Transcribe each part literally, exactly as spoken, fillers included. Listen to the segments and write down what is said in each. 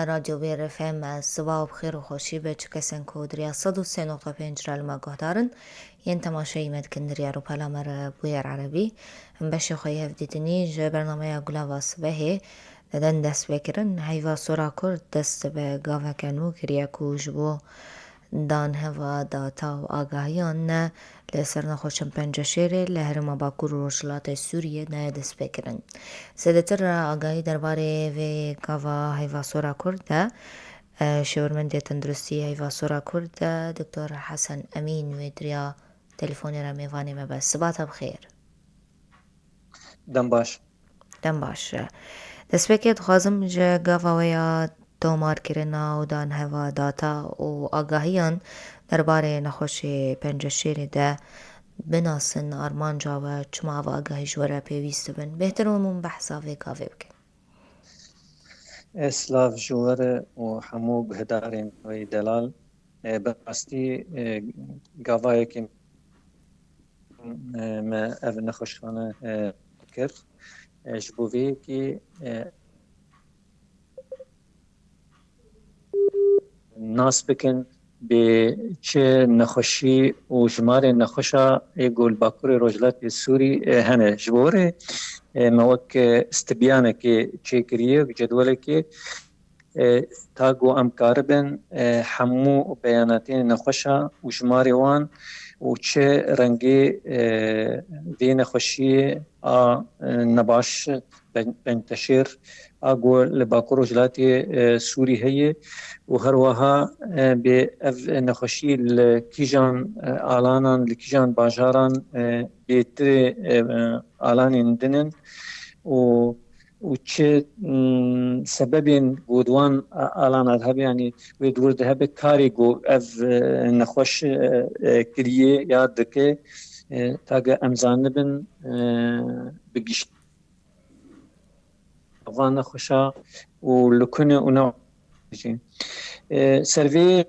Radyo Bêr F M, siba û bi xêr û xweşî be çi kesên ku di riya sed û sê nokta pênc re li me guhdar in, yên temaşeyî me dikin di riya rûpela me re Bûyer Erebî. Em beşê xwe yê hevdîtinî ji bernameya Gulava Sibehê didin destpêkirin. Heyva Sora Kurd dest bi gaveke nû kiriye ku ji bo danheva data û agahiyan ne li ser nexweşên penceşêrê li herêma Bakur û Rojhilatê Sûriyê daye destpêkirin. Zêdetir agahî derbarê vê gava heyva sora Kurd de, e, şêwirmendê tenduristî heyva sora Kurd de, Doktor Hesen Emîn wê di riya telefonê re mêvanê me be. Siba te bi xêr. Dem baş. Dem baş. Destpêkê dixwazim ji gava we ya tomarkirina û danheva data û agahiyan derbarê nexweşê penceşêrê de binasin, armanca we, çima ev agahî ji we re pêwîst dibin. Bêhtir hûn behsa vê gavê bikin. E, silav ji we re û hemû guhdarên we yê delal. E, bi rastî, e, gavayekî, e, me ev nexweşxane, e, kir. E, ji bo vê yekê, e, nas bikin bi çi nexweşî û jimarê nexweşa ê ku li Bakurê Rojhilatê Sûrî, e, hene. Ji bo rê, e, me wek, e, stibyanekê çêkiriye, wek cedwelekê, e, ta ku em karibin, e, hemû beyanatên nexweşa û jimarê wan û çi rengê, e, vê nexweşiyê a, e, nebaş, pen-, penteşêr a ku li Bakur Rojhilatê, e, Sûrî heye û her wiha, e, bê ev nexweşî li kîjan, e, alanan, li kîjan bajaran, e, bêtirê, e, alanên din in û û çi, mm, sebebên ku di wan a-, alana de hebe, yanî wê di wir de hebe karê ku ev, e, nexweş, e, e, kiriye ya dike, e, ta ge em zanibin, e, bi gişt-, van nexweşa û li ku ne û ne jî. E, ser vê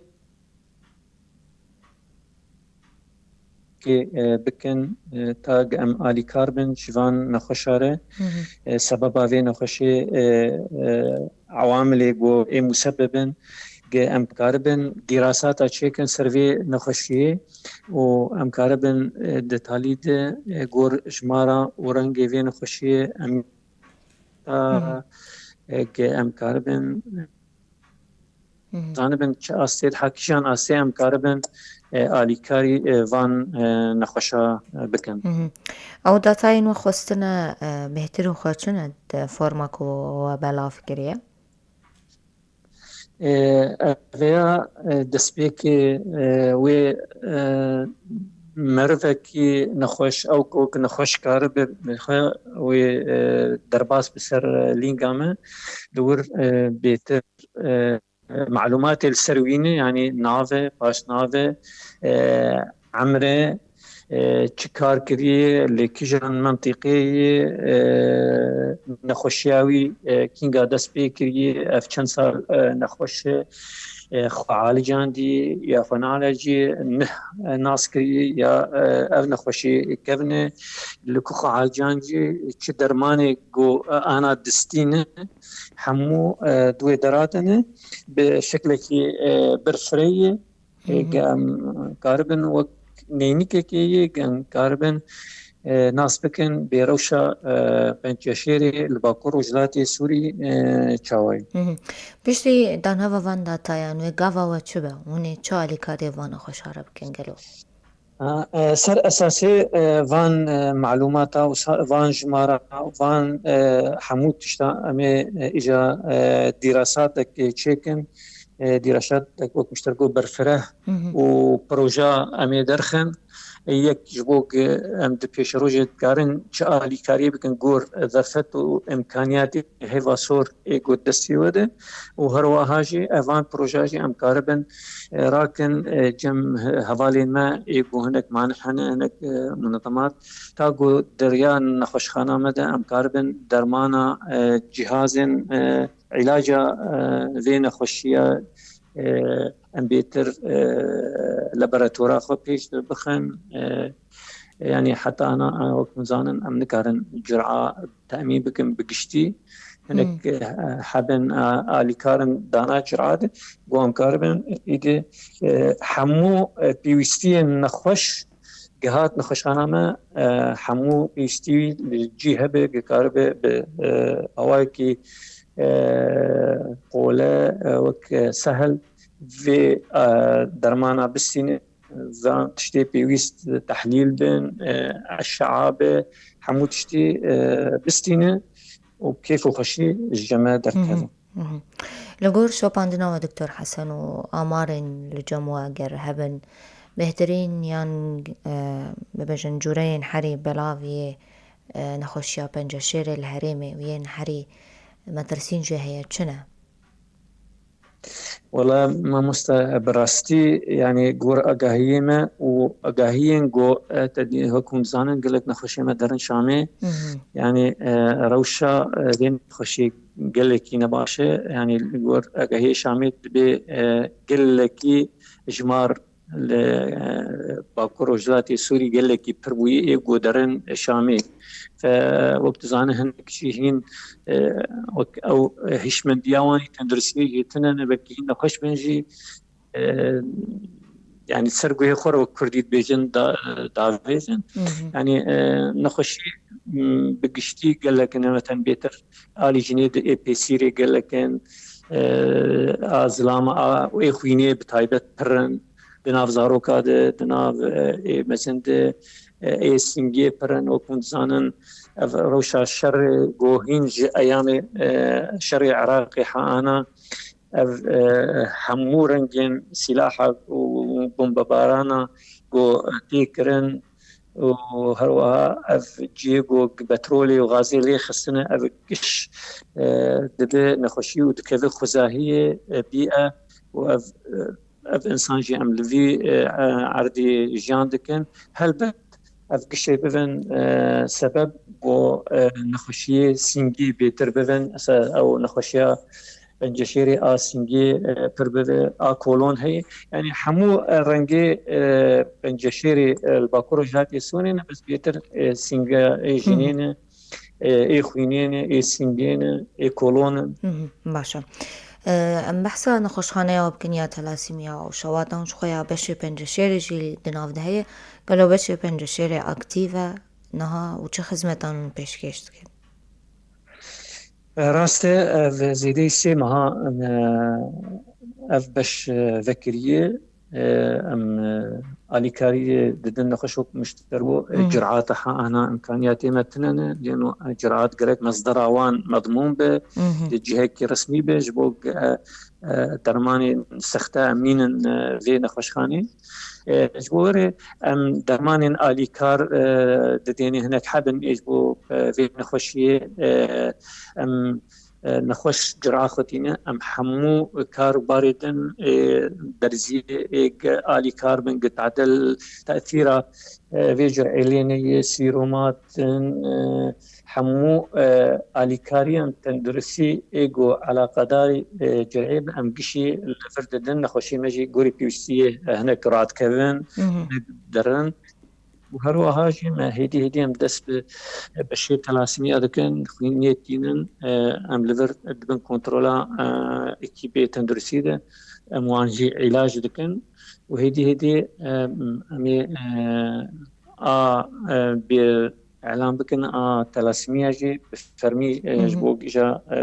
kê, e, bikin, e, ta ge em alîkar bin ji van nexweşa re. Hı hı. E, sebeba vê nexweşê, e, e, ewamilê ku ê musebib in, ge em karibin dîrasata çêkin ser vê nexweşiyê û em karibin, e, detalî de, e, gor jimara û rengê vê nexweşiyê em, Hı hı. e, ge em karibin Hı hı. zanibin çi astê, ha kîjan astê em karibin, e, alîkarî, e, van, e, nexweşa, e, bikin. Hı hı. Ew datayên we xwestine, e, bêhtir û xwe çi ne di forma ku we belav kiriye? E, ev ya, e, destpêkê, e, wê, e, merivekî nexweş, ew ku nexweş karibe bi xwe wê, e, derbas bi ser, e, lînga me, li wir, e, bêtir, e, e, malûmatê li ser wî ne, yanî nave, paşnave, e, emre, e, çi kar kiriye, li kîjan mentiqê ye, e, nexweşiya wî, e, kînga dest pê kiriye, ev çend sal, e, nexweş e, e, xwe alicandî ya xwe nealecî, nih, e, nas kiriye ya, e, ev nexweşî kevne, li ku xwe alicandî, çi dermanê ku, e, ana distî ne, hemû, e, di wê dera de ne, bi şeklekî, e, birfireyê, e, Hı hı. ge em karibin wek neynikekê yê, ge em karibin, e, nas bikin bê rewşa, e, pençeşêrê li Bakur Rojhilatê Sûrî, e, çawa ye. Hı hı. Piştî danheva van datayan wê gava we çi be? Hûn ê çi alîkariyê van nexweşa re bikin gelo? A, e, ser esasê, e, van, e, malûmata û sa-, van jimara, van, e, hemû tişta em ê, e, îja, e, dîrasatek çêkin, e, dîrasatek wek mişter got berfireh Hı hı. û proja em ê derxin. E, yek ji bo ku em di pêşerojê dikarin çi alîkariyê bikin gor derfet û îmkaniyatê heyva sor ê ku destê we de û her wiha jî evan proja jî em karibin, e, rakin, e, cem he-, hevalên me ê ku hinek manîh hene, hinek, e, munezemat, ta ku derya nexweşxana me de em karibin dermana, e, cihazên, e, îlaca, e, vê nexweşiya, e, em bêtir, e, laboratora xwe pêş bixin, e, yanî heta ana, e, wek hûn zanin, em nikarin cura temîn bikin bi giştî. hinek, e, hebin, a, alîkarin dana ciradê, ku em karibin, îdî, e, hemû, e, pêwîstiyên nexweş gihat nexweşxana me, e, hemû pêwîstî li cî hebe, ku karibe bi, e, awayekî, e, qole, e, wek, e, sehel vê, e, dermana bistîne. Van tiştê pêwîst tehlîl bin, e, eşe'a be, hemû tiştî, e, bistîne û kêf û xweşî ji me derkevin. Mhm, mhm. Li gor şopandina we, Doktor Hesen, û amarên li cem we eger hebin, bêhtirîn yan, e, bibêjin cureyên herî belaviyê, e, nexweşiya penceşêrê li herêmê û yên herî metirsîn jê heye, çi ne? Wela mamoste, bi rastî, yanî gor agahiyê me û agahiyên ku, e, te dî, hûn dizanin gelek nexweşê me derin Şamê. Mhm. Yanî, e, rewşa, e, vê nexweşî gelekî nebaş e. Yanî li gor agahiyê Şamê dibê, e, gelekî jimar li, e, Bakur Rojhilatê Sûrî gelekî pir bûyî ê ku derin Şamê. Fe, wek tu zanî, hinek jî hîn, e, wek ew, e, hişmendiya wan ê tenduristiyê jî tune ne, belkî hîn nexweş bin jî, e, yanî ser guhê xwe re wek kurdî dibêjin da-, davêjin. Mhm. Yanî, e, nexweşî, m, bi giştî gelek ne, meten bêtir alî jinê di ê pêsîrê gelek in, e, a zilama, a ê xwînê bi taybet pir in. Di nav zaroka de, di nav, e, ê mezin de, e, ê singê pir in. Wek hûn dizanin, ev rewşa şerê ku hîn ji eyamê, e, şerê Iraqê ha ana, ev, e, hemû rengên sîlaha û bombebarana ku tê kirin û her wiha ev cihê ku petrolê û gazê lê xistine, ev giş, e, dibe nexweşî û dikeve xwezahiyê, e, bîye û ev, e, ev însan jî em li vî, e, e, erdî jiyan dikin. Helbet ev gişê bibin, e, sebeb ku, e, nexweşiyê singî bêtir bibin. Mesela ew nexweşiya penceşêrê a singî, e, pir bibe, a kolon heye. Yanî hemû, e, rengê, e, penceşêrê, e, li Bakur Rojhilatê Sûriyê ne, bes bêtir, e, singa ê jinê ne, e, ê xwînê ne, ê singê ne, ê kolon in. Mhm, baş e. E, em behsa nexweşxaneya we bikin ya telasîmiya û şewatan ji xwe ya beşê penceşêrê jî di nav de heye. Gelo beşê penceşêrê aktîf e niha û çi xizmetan hûn pêşkêş dikin? Rast e, ev zêdeyî sê meha, e, ev beş, e, vekiriye. E, em, e, alîkariyê didin nexweş wek mişterbo, e, Hmm. cirata ha ana imkaniyatê me tine ne, lêno, e, cirat gerek mesdera wan medmûn be, Mhm. di cihekî resmî be, ji bo, e, e, dermanên sexte em nînin, e, vê nexweşxanê. E, ji bo were em dermanên alîkar, e, didêne hinek hebin, ê ji bo, e, vê nexweşiyê, e, em, e, nexweş cira xwe tîne. Em hemû kar û barê din, e, derziyê, ê, ge-, alîkar bin, gi tadil tesîra, e, vê cur êlênê yê sîromat in, e, hemû, e, alîkariyan tenduristî ê ku eleqedarî, e, cirê bin, em gişî li vir didin, nexweşî me jî gorî pêwîstiyê, e, hinek radikevin, Mhm. hinek derin. Û her wiha jî me hêdî hêdî em dest bi, e, beşê telasîmiya dikin, xwînê tînin, e, em li vir dibin kontrola, e, ekîbê tenduristî de, em wan jî îlac dikin. Û hêdî hêdî, e, em ê, e, a, e, bi elan bikin, a telasîmiya jî bi fermî, e, ji Hı hı. bo gija, e,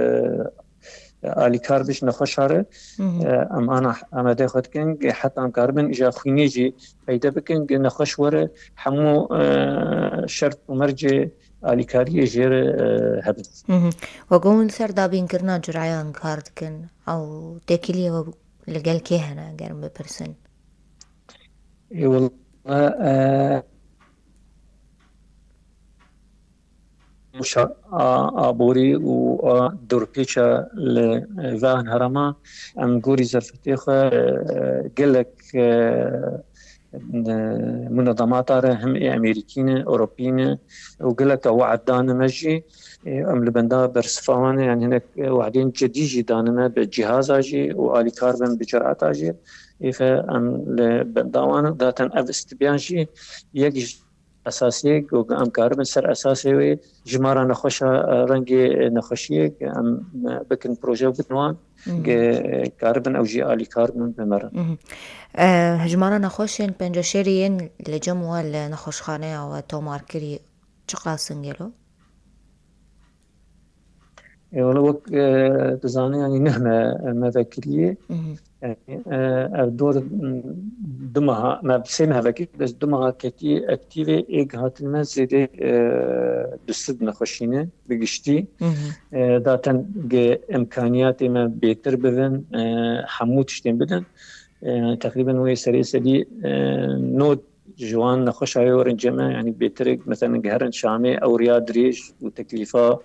alîkar bi ji nexweşa re, Hı hı. e, em ana amade xwe dikin, heta em karibin îja xwînê jî peyde bikin, nexweş were hemû, e, şert û mercê alîkariyê jê re, e, hebin. Hı hı. Wek hûn li ser dabînkirina curayan kar dikin, ew têkiliyê we li gel kê hene, ger em bipirsin? Ê, wela, e, şa-, a, aborî û a dorpêça li, e, van herema em gorî zerfetê xwe, e, gelek, e, e, munezemata re, him ê Amerîkî ne, Ewropî ne û gelek we'd dane me jî, e, em li benda bersifa wan ne, yani hinek we'dên cedî jî dane me bi cîhaza jî û alîkar bin bi cerata jî. Êfe em li benda wan in. Zaten ev stûdiyan jî yek ji esasiyê ku em karibin ser esasê wê jimara nexweşa, e, rengê nexweşiyê ku em, e, bikin proje bikin wan, Mhm. ku karibin ew jî alîkar bin bimerin. Mhm. E, hejmara nexweşên penceşêrî yên li cem we li nexweşxaneya we tomar kirî çiqas in gelo? E, wala wek, e, dizanî, yanî ne me, me vekiriyê. Mhm. Yanî, e, ev dor, m, du meha, me sê meha vekirî, bes du meha ketî ektîvê, êg hatin me zêdê, e, du sed nexweşî ne bi giştî. Mhm. E, zaten ge imkaniyatê me bêtir bibin, e, hemû tiştên bidin. E, teqrîben wê serê sedî, e, nod ji wan nexweşa wê werin cem me, yanî bêtirê, mesela, giherin Şamê, ew riya dirêj û teklîfa,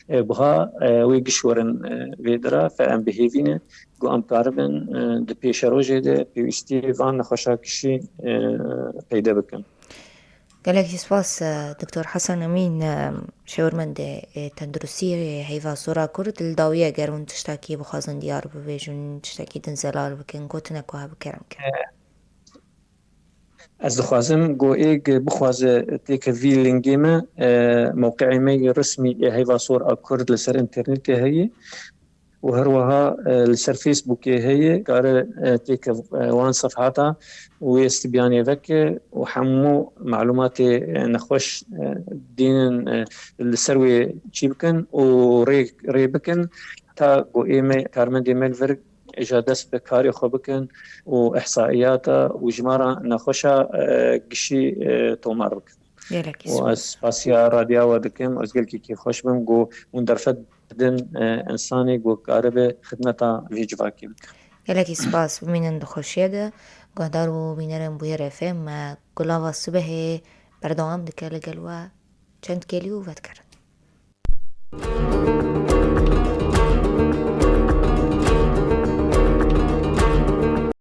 e, buha, e, wê giş werin, e, vê dira, fe em bi hêvî ne ku em karibin, e, di pêşerojê de pêwîstiyê van nexweşa gişî, e, peyde bikin. Gelekî spas, e, Doktor Hesen Emîn, e, şêwirmendê, e, tenduristiyê Heyva Sor a Kurd, li dawiyê ger hûn tiştekî bixwazin diyar bibêjin, tiştekî din zelal bikin, gotinek wiha bi kerem ke. E, Ez dixwazim ku êg bixwaze têke vî lingê me, e, mewqeyê me yê resmî ê Heyva Sor a Kurd li ser înternetê heye û her wiha, e, li ser Facebookê heye, kare, e, têke, e, wan sefhata û wê stibiyanê veke û hemû malûmatê, e, nexweş, e, dînin, e, li ser wê çî bikin û rê, rê bikin ta ku ê me karmendê me li vir îja dest bi karê xwe bikin û ihsaiyata û jimara nexweşa, e, gişî, e, tomar bikin. Gelekî Û spas. Ez spasiya radya we dikim, ez gelekî kêfxweş bim ku hûn derfet bidin, e, insanê ku karibe xidmeta vê civakê bike. Gelekî spas, bimînin di xweşiyê de. Guhdar û bînerên Bûyer F M, me Gulava Sibehê berdewam dike li gel we çend kêlî û vedikerin.